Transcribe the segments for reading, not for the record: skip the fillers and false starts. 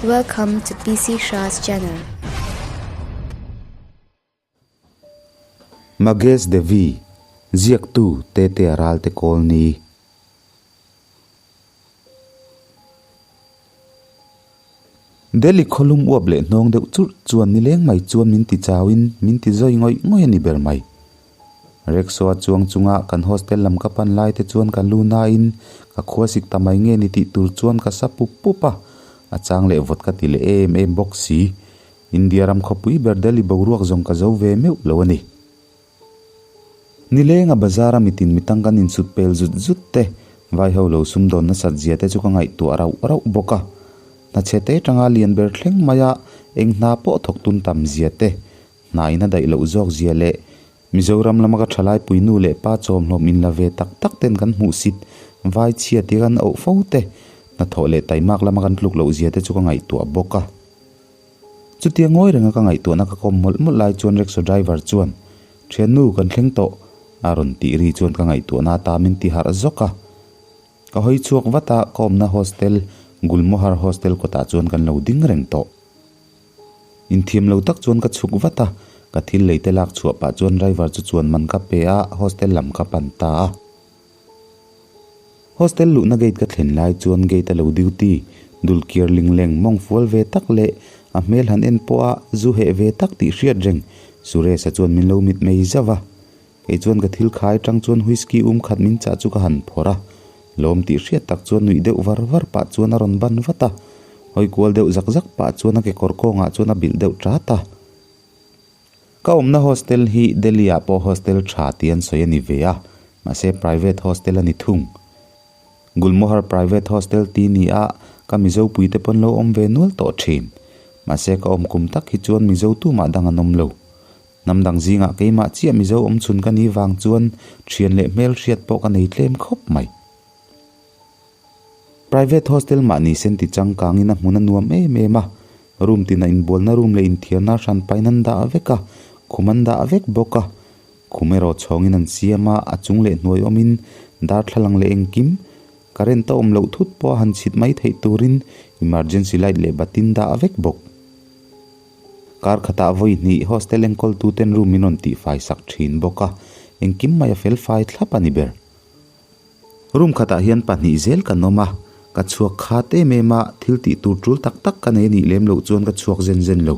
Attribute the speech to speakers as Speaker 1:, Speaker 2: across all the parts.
Speaker 1: Welcome to PC Shah's channel.
Speaker 2: Magesh Devi, Ziaktu Tetea Ralte Kawlni. Delhi khawlum uap leh hnawng deuh churh chuan nileng mai chuan min ti chauin min ti zawi ngawih ngawih a ni ber mai. Rickshaw a chuang chunga kan hostel lam ka pan lai te chuan ka lu nain ka khua sik ta mai nge ni tih tur chuan ka sa pup pup a, a chang leh vawt ka ti leh em em bawk si. India ram khawpui ber Delhi boruak zawng ka zo ve meuh lo a ni. Nilenga bazar a mitin mitang kan insut pel zut zut te, vaiho lo sumdawn nasat zia te chu ka ngaihtuah rauh rauh bawk a. Hna chhe te tanga lian ber thleng maia eng hna pawh thawk tun tam zia te, hna in a daih loh zawk zia leh Mizoram lama ka thalai pui nu leh pa chawmhlawm in la ve tak tak ten kan hmuh sit vai chhia tia kan auh fo te, hnathawh leh taimak lama kan tluk loh zia te chu ka ngaihtuah bawk a. Chutia ngawi renga ka ngaihtuahna ka kawm mawlh mawlh lai chuan rickshaw driver chuan, Thiannu, kan thleng tawh, a rawn tih ri chuan ka ngaihtuahna ata min ti harh zawk a. Ka hawi chhuak vat a, ka awmna hostel, Gulmohar Hostel kawtah chuan kan lo ding reng tawh. Inthiam lo tak chuan ka chhuk vat a, ka thil lei te lak chhuah pah chuan driver chu chuan man ka pe a, hostel lam ka pan ta a. Hostel luhna gate ka thlen lai chuan gate a lo duty, dulkiar lingleng mawng fual ve tak leh a hmel han en pawh a zu heh ve tak tih hriat reng Suresh-a chuan min lo mit mei zauh a. Kei chuan ka thil khai tang chuan whisky um khat min chah chu ka han phawrh a, lawm tih hriat tak chuan nuih deuh var var pah chuan a rawn ban vat a, hawi kual deuh zak zak pah chuan a kekawr kawngah chuan a bilh deuh tat a. Ka awmna hostel hi Delhi ah pawh hostel tha tih an sawi a ni ve a, mahse private hostel a ni thung. Gulmohar private hostel ti ni a, ka Mizo puite pawn lo awm ve nual tawh thin. Mahse ka awm kum tak hi chuan Mizo tumah dang an awm lo. Hnam dang zingah keimah chiah Mizo awm chhun ka ni vang chuan thian leh hmelhriat pawh ka nei tlem khawp mai. Private hostel mahni sen ti changkangin a hmun a nuam em em a, room tina inbualna room leh inthiarna hran pain an dah vek a, khum an dah vek bawk a. Khum erawh chhawngin an siam a, a chung leh hnuai awmin darthlalang leh engkim current a awm loh thut pawh a han chhit mai theih turin emergency light leh batin dah vek bawk. Kar khatah vawi hnih hostel enkawltuten room min rawn tihfai sak thin bawk a, engkim mai a felfai thlap a ni ber. Room khatah hian pahnih zel kan awm a, ka chhuak khat em em a, thil tih tur tul tak tak ka nei anih lem loh chuan ka chhuak zen zen lo.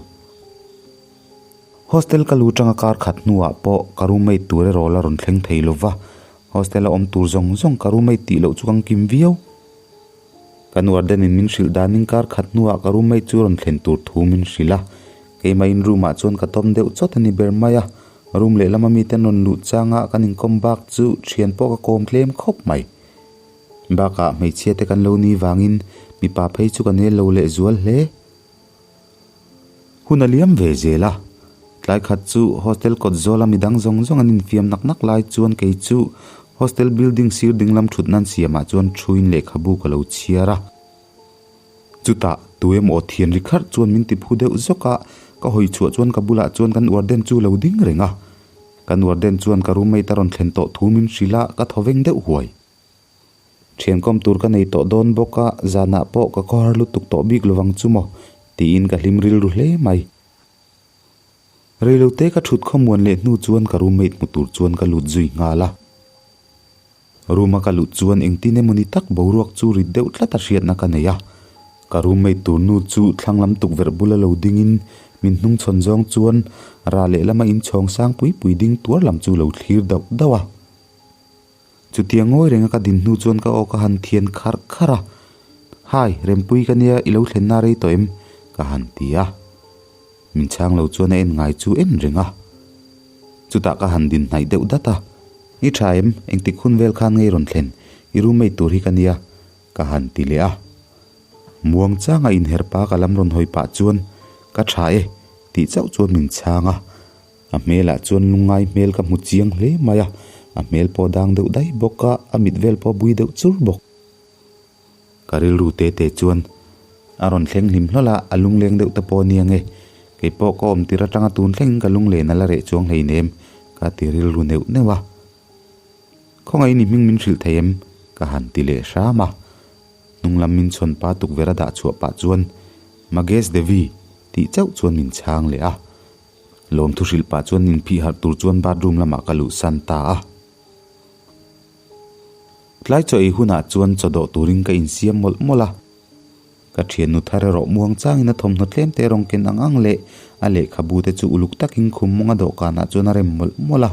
Speaker 2: Hostel ka lu tanga kar khat hnuah pawh ka roommate tur erawh la rawn thleng thei lova, hostel a awm tur zawng zawng ka roommate tih loh chu ka kim viau. Kan warden in min hrilh danin kar khat hnuah ka roommate chu rawn thlen tur thu min hrilh a, keimah in room ah chuan ka tawm deuh chawt a ni ber mai a, room lehlam ami ten rawn luh changa kan inkawm bak chu thian pawh ka kawm tlem khawp mai. Bakah hmeichhia te kan lo ni vangin mipa phei chu ka nel lo leh zual hle. Hun a liam ve zel a, tlai khat chu hostel kawt zawla midang zawng zawng an infiam nak nak lai chuan kei chu hostel building sir dinglam thut nan siamah chuan thuin lehkhabu ka lo chhiar a. Chutah tu emaw thian ri kharh chuan min ti phu deuh zawk a, ka hawi chhuah chuan ka bulah chuan kan warden chu lo ding reng a. Kan warden chuan ka roommate a rawn thlen tawh thu min hrilh a, ka thaw veng deuh huai. Thiankawm tur ka nei tawh dawn bawk a, zanah pawh ka khawhar lutuk tawh bik lovang chu maw? tiin ka hlim rilru hle mai. Reilote ka thut khawmuan leh hnu chuan ka roommate hmu tur chuan ka lut zui nghal a. Room a ka luh chuan engtin emawni tak boruak chu rit deuh tlat a hriatna ka nei a. Ka roommate tur nu chu thlang lam tukverh bula lo dingin min hnung chhawn zawng chuan ra lehlama inchhawng sang pui pui ding tuar lam chu lo thlir dauh dauh a. Chutia ngawi renga ka din hnu chuan ka aw ka han thian kharh kharh a, Hi, Rempui ka nia i lo thlenna rei tawh em? ka han ti a. Min chhang lo chuan a en ngai chu en reng a. Chutah ka han din hnaih deuh dat a, I tha em? Engtik hun vel khan ngei rawn thlen? I roommate tur hi ka nia, ka han ti leh a. Muang changa inher pa ka lam rawn hawi pah chuan, Ka tha e, tih chauh chuan min chhang a. A hmelah chuan lungngai hmel ka hmu chiang hle mai a, a hmel pawh dang deuh daih bawk a, a mit vel pawh a bui deuh chur bawk. Ka rilru te te chuan a rawn thleng hlim hlawlh a, a lungleng deuh te pawh a nia nge, kei pawh ka awm tir atanga tun thlengin ka lunglen a la reh chuang hleinem ka ti rilru neuh neuh a. Khawngaih ni hming min hrilh thei em? ka han ti leh hram a. Hnung lam min chhawn pa tukverh a dah chhuah pah chuan. Magesh Devi tih chauh chuan min chhang leh a. Lawmthu hrilh pah chuan inphih harh tur chuan bathroom lamah ka luhsan ta a. Tlai chaw ei hunah chuan chaw dawh turin ka insiam mawlh mawlh a. Ka thiannu thar erawh muang changin a thawmhnaw tlem te rawng ken ang ang leh a lehkhabu te chu uluk takin khum mawnga dawhkanah chuan a rem mawlh mawlh a.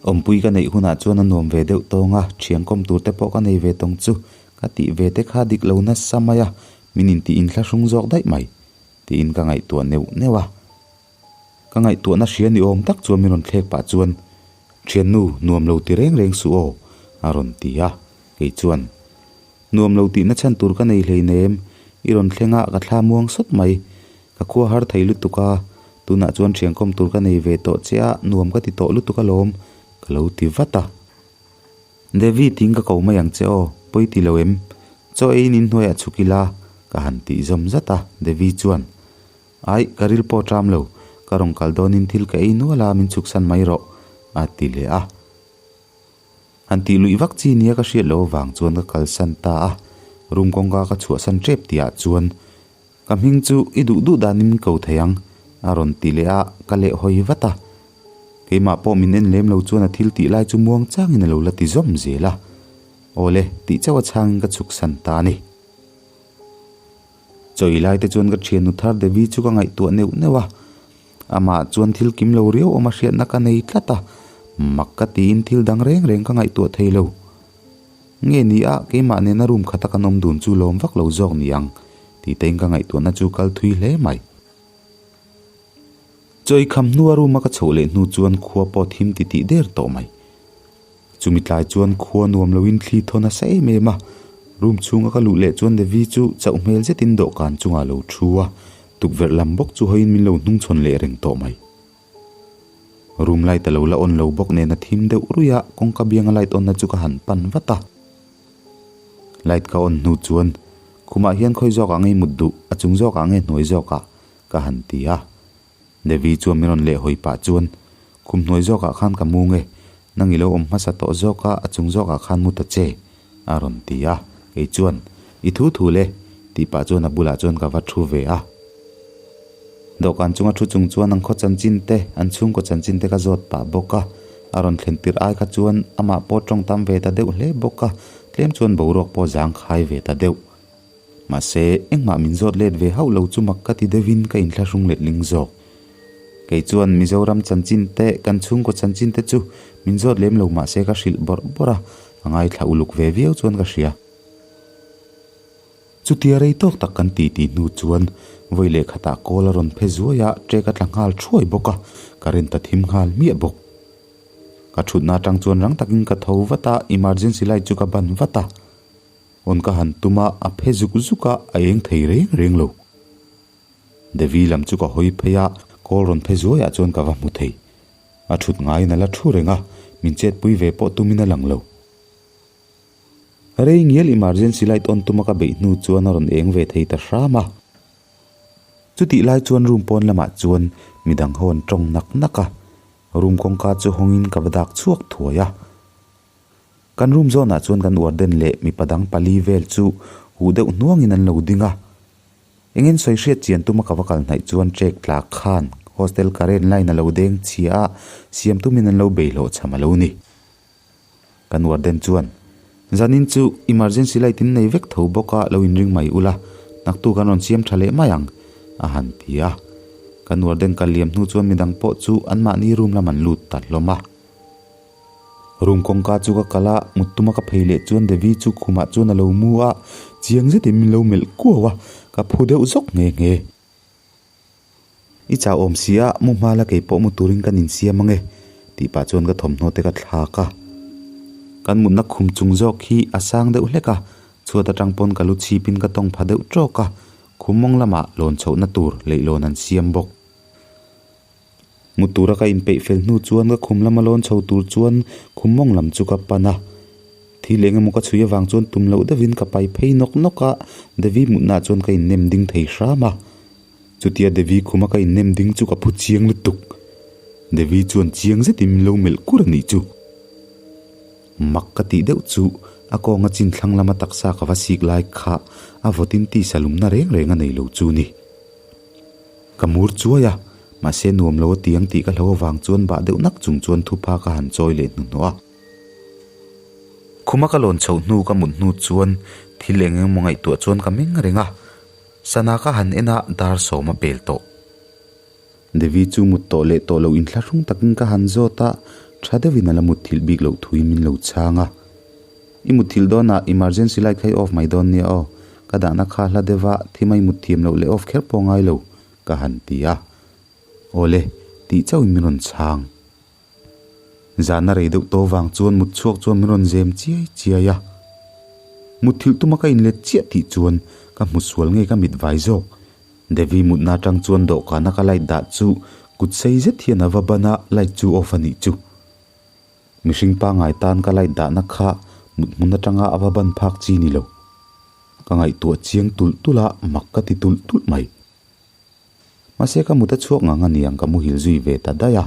Speaker 2: Awmpui ka neih hunah chuan a nuam ve deuh tawng a, thian kawm tur te pawh ka nei ve tawng chu ka tih ve te kha dik lo nasa mai a, min intih inthlahrung zawk daih mai tiin ka ngaihtuah neuh neuh a. Ka ngaihtuahna hria ni awm tak chuan min rawn thlek pah chuan, Thiannu, nuam lo ti reng reng suh aw, a rawn ti a. Kei chuan, Nuam lo tihna chhan tur ka nei hleinem, i rawn thleng a, ka thla muang sawt mai. Ka khua har thei lutuk a, tunah chuan thiankawm tur ka nei ve tawh che a, nuam ka ti tawh lutuk alawm, ka lo ti vat a. Devi tiin ka ko mai ang che aw, pawi ti lo em? Chaw eiin inhnuaiah chhuk ila, ka han tih zawm zat a, Devi chuan, Aih, ka ril pawh ṭam lo, ka rawn kal dawnin thil ka ei nual a, min chhuksan mai rawh, a ti leh a. Han tih luih vak chi nia ka hriat loh avang chuan ka kalsan ta a, room kawngka ka chhuahsan ṭep tihah chuan, Ka hming chu i duh duh danin min ko thei ang, a rawn ti leh a, ka leh hawi vat a. Keimah pawh min en lem lo chuan a thil tih lai chu muang changin a lo la ti zawm zel a. Awle, tih chauh a chhangin ka chhuksan ta a ni. Chawi lai te chuan ka thiannu thar Devi chu ka ngaihtuah neuh neuh a, amah chuan thil kim lo riau awm a hriatna ka nei tlat a, mak ka tiin thil dang reng reng ka ngaihtuah thei lo. Nge ni a, keimah nena room khata kan awm dun chu lawm vak lo zawk ni ang tih te in ka ngaihtuahna chu kal thui hle mai. Chawi kham hnua room a ka chhoh leh hnu chuan khua pawh thim ti tih der tawh mai. Chumi tlai chuan khua nuam loin thli thaw nasa em em a, room chhunga ka luh leh chuan Devi chu chauh hmel zetin dawhkan chungah a lo thu a, tukverh lam bawk chu hawiin min lo hnungchhawn leh reng tawh mai. Room light a lo la on lo bawk nen a thim deuh ruih a, kawngka bianga light on na chu ka han pan vat a. Light ka on hnu chuan khumah hian khawi zawkah nge mut duh, a chung zawkah nge hnuai zawkah ka han ti a. Devi chuan min rawn leh hawi pah chuan, Khum hnuai zawkah khan ka mu nge, nang i lo awm hmasa tawh zawk a, a chung zawkah khan mu ta che, a rawn ti a. Kei chuan, I thu thu le, tih pah chuan a bulah chuan ka va thu ve a. Dawhkan chunga thu chung chuan an khaw chanchin te, an chhungkaw chanchin te ka zawt pah bawk a. A rawn thlen tirh ai kha chuan amah pawh tawng tam ve ta deuh hle bawk a, tlem chuan boruak pawh zangkhai ve ta deuh. Mahse, engmah min zawt let ve hauh lo chu mak ka ti deuhin ka inthlahrung letling zawk. Kei chuan Mizoram chanchin te, kan chhungkaw chanchin te chu min zawt lem lo mahse ka hrilh bawrh bawrh a, a ngaithla uluk ve viau chuan ka hria. Chutia rei tawk tak kan ti ti hnu chuan vawi leh khatah kawl a rawn phe zuai a, ṭek a tla nghal thuai bawk a, current a thim nghal hmiah bawk. Ka ṭhutna aṭang chuan rang takin ka tho vat a, emergency light chu ka ban vat a. On ka han tum a, a phe zuk zuk a, a eng thei reng reng lo. Devi lam chu ka hawi phei a, kawl rawn phe zuaiah chuan ka va hmu thei. A thut ngaiin a la thu reng a, min chetpui ve pawh tumin a lang lo. Rei ngial emergency light on tuma ka beih hnu chuan a rawn eng ve thei ta hram a. Chutih lai chuan room pawn lamah chuan midang ho an tawng nak nak a, room kawngka chu hawngin ka va dak chhuak thuai a. Kan room zawnah chuan kan warden leh mipa dang pali vel chu huh deuh hnuangin an lo ding a. Engin sawi hriat chian tuma ka va kal hnaih chuan trek tla khan hostel current line a lo deng chhia a, siam tumin an lo bei hlawh chham a lo ni. Kan warden chuan, Zanin chu emergency light in nei vek tho bawk a, lo inring mai ula, naktuk an rawn siam tha leh mai ang, a han ti a. Kan warden kal liam hnu chuan midang pawh chu anmahni room lam an lut ta hlawm a. Room kawngka chu ka kal a, mut tuma ka phei leh chuan Devi chu khumah chuan a lo mu a, chiang zetin min lo melh kuau a, ka phu deuh zawk nghe nghe. I chau awm si a, mu hma la kei pawh mu turin kan insiam ange, tih pah chuan ka thawmhnaw te ka thlak a. Kan mutna khum chung zawk hi a sang deuh hlek a, chhuat atang pawn ka lu chhipin ka tawng pha deuh tawk a, khum mawng lamah lawn chhohna tur leihlawn an siam bawk. Mu tura ka inpeih fel hnu chuan ka khum lama lawn chho tur chuan khum mawng lam chu ka pan a. Thil eng emaw ka chhui avang chuan tum loh deuhin ka pai phei nawk nawk a, Devi mutnaah chuan ka innem ding thei hram a. Chutia Devi khuma ka innem ding chu ka phu chiang lutuk. Devi chuan chiang zetin min lo melh kur a nih chu. Mak ka tih deuh chu. A kawnga chin thlang lama taksa ka va sik lai kha a vawtin tisa lumna reng reng a nei lo chu ni. Ka mur chuai a, mahse nuam lo a ti ang tih ka hlo avang chuan bah deuh nak chung chuan thupa ka han chawi leh hnuhnawh a. Khuma ka lawn chhoh hnu ka mut hnu chuan thil eng emaw ngaihtuah chuan ka meng reng a, sana ka han en a dar sawm a pel tawh. Devi chu mut tawh leh tawh lo inthlahrung takin ka han zawt a, tha deuhin a la mutthilh bik loh thuin min lo chhang a. I mutthilh dawnah emergency light kha i off mai dawn nia aw, ka dahna kha hla deuha thim a i mutthiam loh leh off kher pawh ngai lo, ka han ti a. Awle, tih chauhin min rawn chhang. Zana rei deuh tawh vang chuan mut chhuak chuan min rawn zem chiai chiai a. Mutthilh tuma ka inlet chiah tih chuan ka hmu sual nge ka mit vai zawk. Devi mutna atang chuan dawhkana ka light dah chu kut sei zet hian a va ban a, light chu off a nih chu. Mihring pangngai tan ka light dahna kha mut hmun atanga a va ban phak chi ni lo. Ka ngaihtuah chiang tulh tulh a, mak ka ti tulh tulh mai. Mahse ka mut a chhuak ngang a niang ka muhil zui ve ta daih a.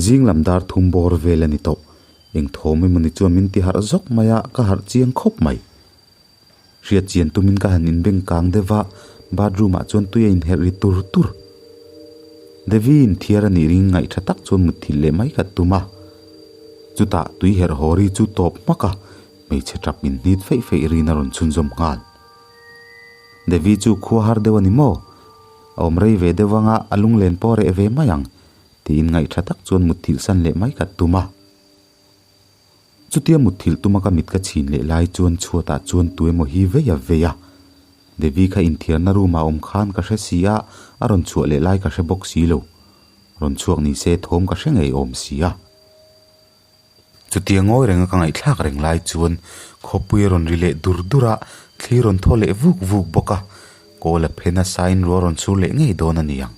Speaker 2: Zing lam dar thum bawr vel a ni tawh. Eng thawm emaw ni chuan min ti harh zawk mai a, ka harh chiang khawp mai. Hriat chian tumin ka han inbeng kang deuh a, bathroom ah chuan tui a inherh ri tur tur. Devi inthiar a nih ring ngaih tha tak chuan mutthilh leh mai ka tum a. Chutah tui herh haw ri chu tawp hmak a, hmeichhe tap inhnit feih feih rin a rawn chhunzawm nghal. Devi chu khua har deuh a ni maw? A awm rei ve deuh anga a lunglen pawh reh ve mai ang, tiin ngaihṭha tak chuan mutthilh san leh mai ka tum a. Chutia mutthilh tuma ka mit ka chhin leh lai chuan chhuatah chuan tu emaw hi vei a vei a. Devi kha inthiarna room ah awm khan ka hre si a, a rawn chhuah leh lai ka hre bawk si lo. Rawn chhuak ni se thawm ka hre ngei awm si a. Chutia ngawi renga ka ngaihthlak reng lai chuan khawpui a rawn ri leh dur dur a, thli rawn thaw leh vuk vuk bawk a, kawl a phen a sain ruah rawn chhur leh ngei dawn a ni ang.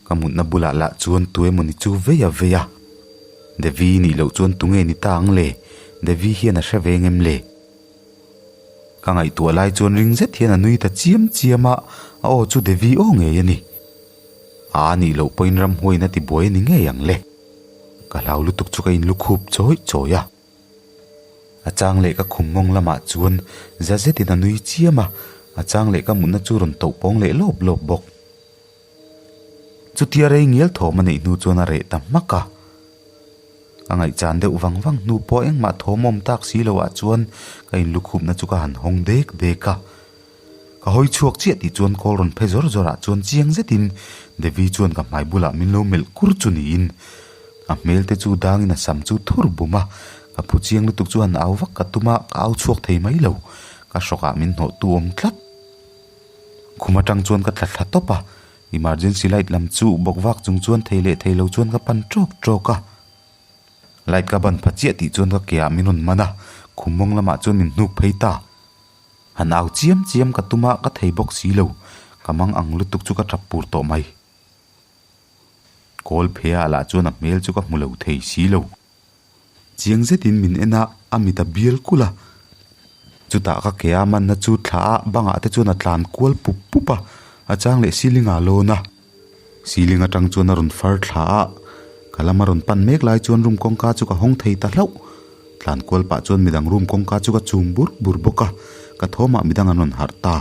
Speaker 2: Ka mutna bulah lah chuan tu emawni chu vei a vei a, Devi nih loh chuan tunge ni ta ang le, Devi hian a hre ve ngem le? Ka ngaihtuah lai chuan ring zet hian a nui ta chiam chiam a, a aw chu Devi aw ngei a ni. A nih loh pawhin ramhuaiin a ti buai a ni ngei ang le. Ka hlau lutuk chu ka inlukhup chawi chawi a. A chang leh ka khum mawng lamah chuan za zetin a nui chiam a, a chang leh ka mutna chu rawn tauh pawng leh lawp lawp bawk. Chutia rei ngial thawm a neih hnu chuan a reh ta hmak a. Ka ngaihchan deuh vang vang hnu pawh engmah thawm awm tak si loh ah chuan ka inlukhupna chu ka han hawng dek dek a. Ka hawi chhuak chiah tih chuan call rawn phe zawr zawr ah chuan chiang zetin Devi chuan ka hmai bulah min lo melh kur chu niin a hmel te chu dangin a sam chu thur bum a, ka phu chiang lutuk chu han au vak ka tum a, ka au chhuak thei mai lo, ka hrawk ah min hnawh tu awm tlat. Khum atang chuan ka tla thla tawp a, emergency light lam chu bawk vak chung chuan thei leh thei lo chuan ka pan tawk tawk a. Light ka ban pha chiah tih chuan ka ke ah min rawn man a, khum mawng lamah chuan min hnuk phei ta. Han au chiam chiam ka tum a, ka thei bawk si lo. Ka mang ang lutuk chu ka tap pur tawh mai. Kawl phe ah lah chuan a hmel chu ka hmu lo thei si lo. Chiang zetin min en a, a mit a bial kulh a. Chutah ka ke a manna chu thla a, bangah te chuan a tlan kual pup pup a, a chang leh ceiling ah a lawn a. Ceiling atang chuan a rawn far thla a, ka lama rawn pan mek lai chuan room kawngka chu ka hawng thei ta hlauh. Tlan kual pah chuan midang room kawngka chu ka chum bur bur bawk a, ka thawmah midang an rawn harh ta.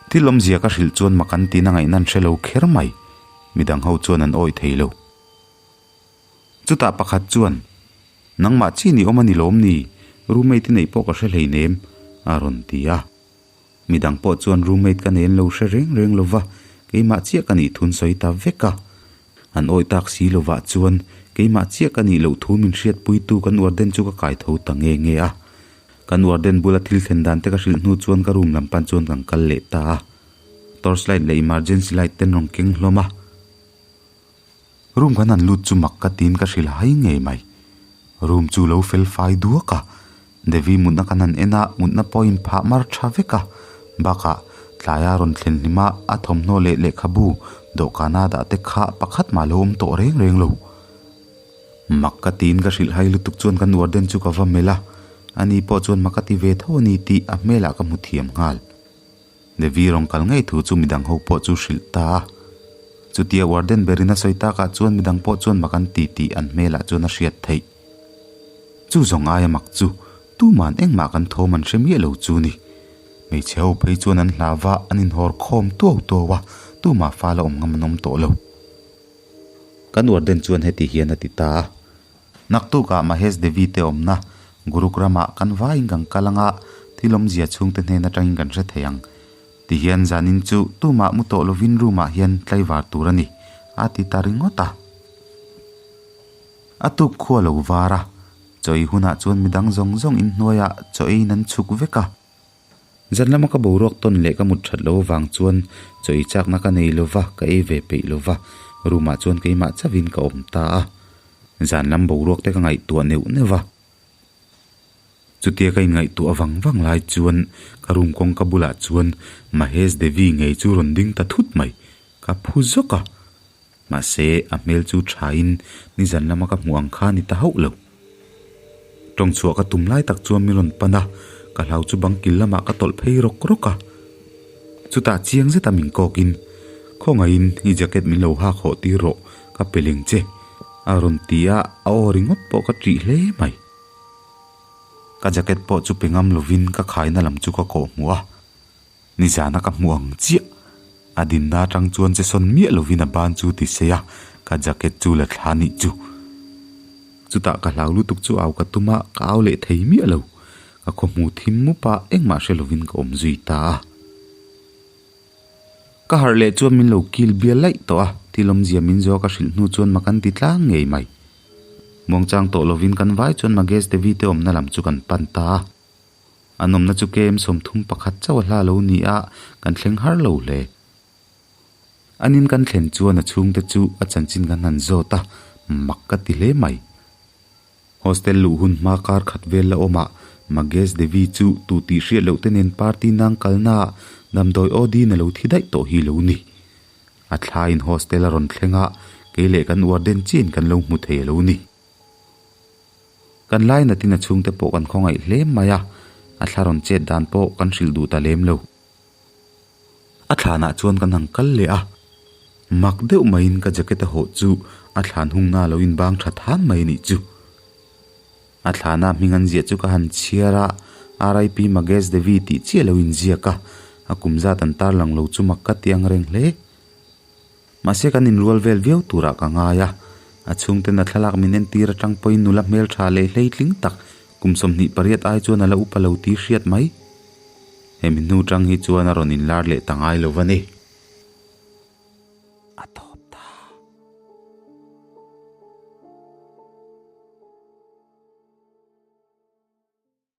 Speaker 2: Thil awmzia ka hrilh chuan mak an tiin a ngaihna an hre lo kher mai, midang ho chuan an awih thei lo. Chutah pakhat chuan, Nangmah chi ni awm a ni lawm ni? Roommate i neih pawh ka hre hleinem, a rawn ti a. Midang pawh chuan roommate ka nen lo hre reng reng lova, keimah chiah ka nih thun sawi ta vek a. An awih tak si lovah chuan keimah chiah ka nih loh thu min hriatpuitu kan warden chu ka kai tho ta nge nge a. Kan warden bula thil thlen dan te ka hrilh hnu chuan ka room lam pan chuan kan kal leh ta a. Torch light leh emergency light ten rawn keng hlawm a. Room kan han lut chu mak ka tiin ka hrilh hai ngei mai. Room chu lo fel fai duak a, Devi mutna kan han en a, mutna pawhin phah mar tha vek a. Bakah, tlaia rawn thlen hlim a, a thawmhnaw leh lehkhabu dawhkana dah te kha pakhat mah lo awm tawh reng reng lo. Mak ka tiin ka hrilh hai lutuk chuan kan warden chu ka va melh a, ani pawh chuan mak a ti ve tho a ni tih a hmelah ka hmu thiam nghal. Devi rawn kal ngei thu chu midang ho pawh chu hrilh ta a. Chutia warden berin a sawi takah chuan midang pawh chuan mak an ti tih an hmelah chuan a hriat theih. Chu zawng aia mak chu tuman engmah kan thawm an hre miah lo chu ni. Hmeichhe ho phei chuan an hlau va, an inhawr khawm tuau tuau a, tumah fal a awm ngam an awm tawh lo. Kan warden chuan heti hian a ti ta a, Naktukah Mahesh Devi te awmna Gurugram-ah kan vaiin kan kal anga thil awmzia chhungte hnen atangin kan hre thei ang. Tihian zanin chu tumah mu tawh lovin room-ah hian tlaivar tur a ni, a ti ta ringawt a. A tuk khua lo var a, chaw ei hunah chuan midang zawng zawng inhnuaiah chaw eiin an chhuk vek a. Zan lama ka boruak tawn leh ka mut that lo avang chuan chaw ei chakna ka nei lova, ka ei ve peih lova, room ah chuan keimah chauhin ka awm ta a. Zan lam boruak te ka ngaihtuah neuh neuh va. Chutia ka inngaihtuah vang vang lai chuan ka room kawngka bulah chuan Mahesh Devi ngei chu rawn ding ta thut mai. Ka phu zawk a. Mahse, a hmel chu thain nizan lama ka hmuh ang kha a ni ta hauh lo. Tawng chhuah ka tum lai tak chuan min rawn pan a, ka hlau chu bang kil lamah ka tawlh phei rawk rawk a. Chutah chiang zeta min kawkin, Khawngaihin i jacket min lo hak hawh tir rawh, ka pe leng che, a rawn ti a, a aw ringawt pawh ka ṭih hle mai. Ka jacket pawh chu pe ngam lovin ka khaina lam chu ka kawh hmuh a. Nizana ka hmu ang chiah. A dinna atang chuan che sawn miah lovin a ban chu ti sei a, ka jacket chu la thla nih chu. Chutah ka hlau lutuk chu au ka tum a, ka au leh thei miah lo. Ka khaw hmu thim mup a, engmah hre lovin ka awm zui ta a. Ka harh leh chuan min lo kil bial laih tawh a, thil awmzia min zawh ka hrilh hnu chuan mak an ti tlang ngei mai. Muangchang tawh lovin kan vai chuan Magesh Devi te awmna lam chu kan pan ta a. An awmna chu KM 31 chauh a hla lo ni a, kan thleng har lo hle. Anin kan thlen chuan a chhungte chu a chanchin kan han zawt a, mak ka ti hle mai. Hostel luh hun hma kar khat vel la awmah Magesh Devi chu tu tih hriat loh te nen party nang kalnaah damdawi aw din a lo thi daih tawh hi lo ni. A thlaiin hostel a rawn thleng a, kei leh kan warden chiahin kan lo hmu thei a lo ni. Kan lainatin a chhungte pawh kan khawngaih hle mai a, a thla rawn chet dan pawh kan hrilh duh ta lem lo. A thlanah chuan kan han kal leh a, mak deuh maiin ka jacket a hawh chu a thlan hungna a lo inbang tha than mai a nih chu. A thlana hming an ziah chu ka han chhiar a, RIP Magesh Devi tih chiah a lo inziak a, a kum zat an tarlang lo chu mak ka ti ang reng hle. Mahse kan inrual vel viau turah ka ngai a, a chhungten a thlalak min entir atang pawhin nula hmeltha leh hleitling tak kum 28 ai chuan a la upa lo tih hriat mai. Hemi hnu tang hi chuan a rawn inlar leh ta ngai lo va ni.